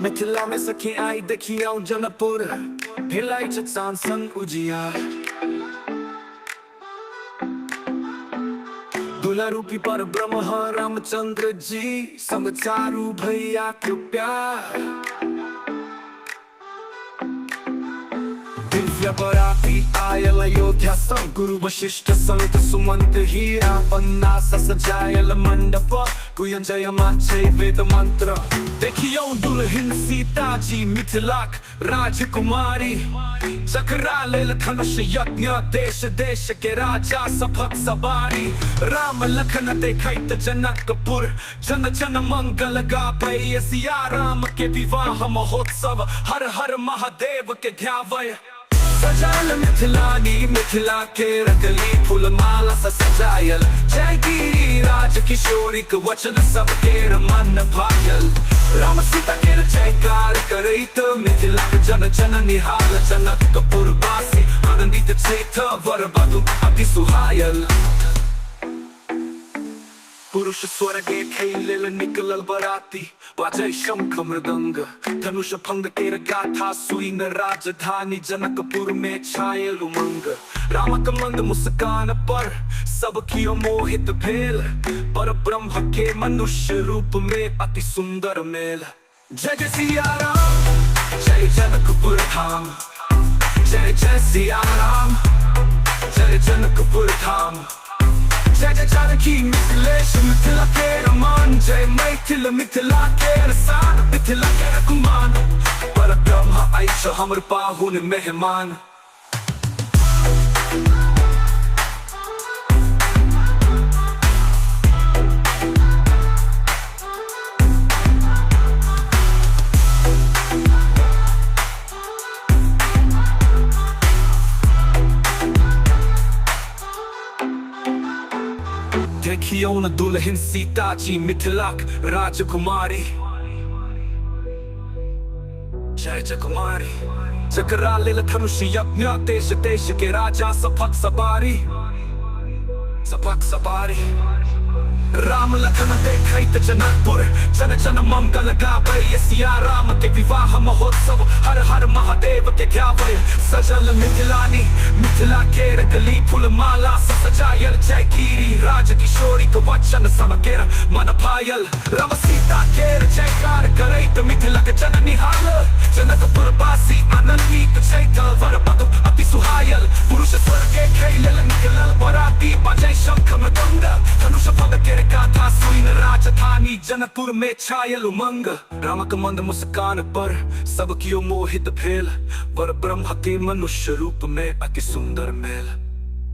मिथिला में सखी आई देखियौ जनकपुर, भेल अछि चान सन उजियार। दूल्हा रूपी पर ब्रह्म रामचंद्र जी, संग चारू भैया के प्यार। दिव्य बराती आयल अयोध्या सँ, गुरु वशिष्ठ संत सुमंत हीरा पन्ना सँ सजायल मंडप, गुयन जय माछै वेद मंत्र। देखियौ दुल्हिन सीता जी मिथिलाक राजकुमारी, जकरा लेल धनुष यज्ञ देश देश के राजा सभक सवारी। राम लखन देखैत जनकपुर जन जन मंगल गाबै, सिया राम के विवाह महोत्सव हर हर महादेव के ध्यावै। सजल मिथिलानी मिथिला के रगली फूल माला सँ सजायल, जय गिरी राज किशोरीक वचन सब केर मन भायल। राम सीता केर जयकार करैत मिथिलाक जन जन निहाल, जनकपुर वासी आनंदित छैथ वर वधु अति सुहायल। पुरुष स्वर्गे लेल निकलल बराती, बाजै शंख मृदंग, धनुष भंग केर गाथा सुइन राजधानी जनकपुर में छायल उमंग। रामक मंद मुस्कान पर सब कियो मोहित भेल, पर ब्रह्म के मनुष्य रूप में अति सुंदर मेल। जय जय सिया राम, जय जनकपुर धाम, जय जय सिया राम, जय जनकपुर धाम। जय जय जानकी मिथिलेश मिथिला केर मान, जय मैथिल मिथिला केर शान, मिथिला केर गुमान। पर ब्रह्म अछि हमर पाहुन मेहमान। देखियौ न दुल्हिन सीता जी मिथिलाक राजकुमारी, जय जकुमारी, जकरा लेल धनुष यज्ञ देश देश के राजा सभक सवारी, सभक सवारी। राम लखन देखैत जनकपुर जन जन मंगल गाबै, सिया राम के विवाह महोत्सव हर हर महादेव के ध्यावै। सजल मिथिलानी मिथिला केर गली फूल माला सँ सजायल, जय गिरी राज किशोरी के वचन सब केर मन भायल। राम सीता केर जयकार करैत मिथिलाक जन निहाल, जनकपुर वासी आनंदित छैथ वर वधु अति सुहायल। पुरुष स्वर्गे लेल निकलल बराती, बाजै शंख मृदंग, धनुष भंग केर गाथा सुइन राजधानी जनकपुर में छायल उमंग। रामक मंद मुस्कान पर सब कियो मोहित भेल, वर ब्रह्म के मनुष्य रूप में अति सुंदर मेल।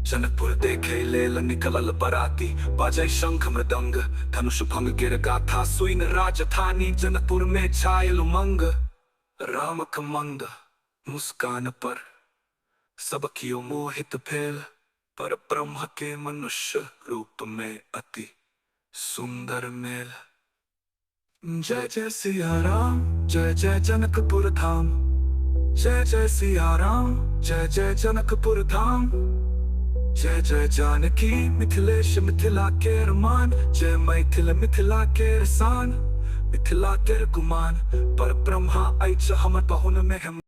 जनकपुर देखे लेल निकलल बराती, बाजै शंख मृदंग, धनुष भंग केर गाथा सुइन राजधानी जनकपुर में छायल उमंग। रामक मंद मुस्कान पर सब कियो मोहित भेल, पर ब्रह्म के मनुष्य रूप में अति सुंदर मेल। जय जय सिया राम, जय जय जनकपुर धाम, जय जय सिया राम, जय जय जनकपुर धाम। जय जय जानकी मिथिलेश मिथिला केर मान, जय मैथिल मिथिला केर शान, मिथिला केर गुमान। पर ब्रह्मा अछि हमर पाहुन मेहमान।